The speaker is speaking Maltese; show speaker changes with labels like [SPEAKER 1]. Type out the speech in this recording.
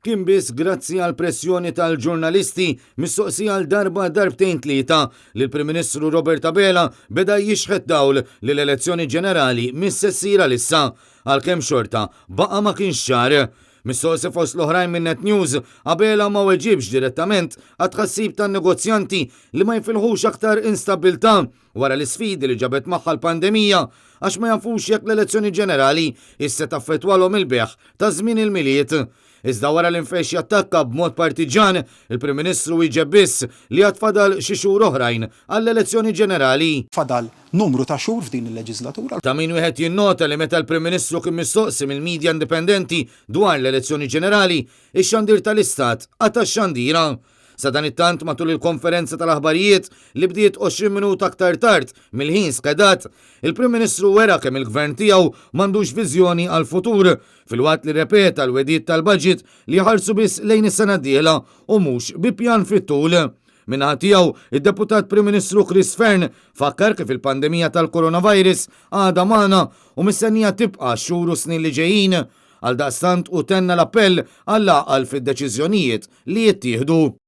[SPEAKER 1] Kien biss grazzi għall-pressjoni tal-ġurnalisti, mistoqsija għal darba darbtejn tlieta, li l-Prim Ministru Robert Abela beda jixħet dawl li l-elezzjoni ġenerali mhix se ssir għalissa, għalkemm xorta baqa' ma kienx ċar. Mistoqsi fost l-oħrajn minn Net News, Abela ma weġibx direttament għat-tħassib tan-negozjanti li ma jifilħux aktar instabbiltà wara l-isfidi li ġabet magħha l-pandemija għax ma jafux jekk l-elezzjoni ġenerali hix se taffettwalhom il-bejgħ ta' żmien il-Milied. Iżda wara li nfexx jattakka b'mod partiġġan, il-Prim Ministru wieġeb biss li għad fadal xi xhur oħrajn għall-elezzjoni ġenerali.
[SPEAKER 2] Fadal numru ta' xhur f'din il-leġiżlatura.
[SPEAKER 1] Ta' min wieħed jinnota li meta l-Prim Ministru kien mistoqsi mill-media indipendenti dwar l-elezzjoni ġenerali, ix-xandir tal-Istat qata' x-xandira. Sadanittant matul il-konferenza tal-aħbarijiet li bdiet 20 minuta aktar tard mill-ħin skedat, il-Prim Ministru wera kemm il-Gvern tiegħu m'għandux viżjoni għall-futur filwaqt li rrepeta l-wegħdiet tal-budget li jħarsu biss lejn is-sena d-dieħla u mhux bi pjan fit-tul. Min-naħa tiegħu, id-Deputat Prim Ministru Chris Fearne fakkar kif il-pandemija tal-coronavirus għadha magħna u mistennija tibqa' għax-xhur u s-snin li ġejjin. Għaldaqstant hu tenna l-appell għall-għaqal fid-deċiżjonijiet li jittieħdu.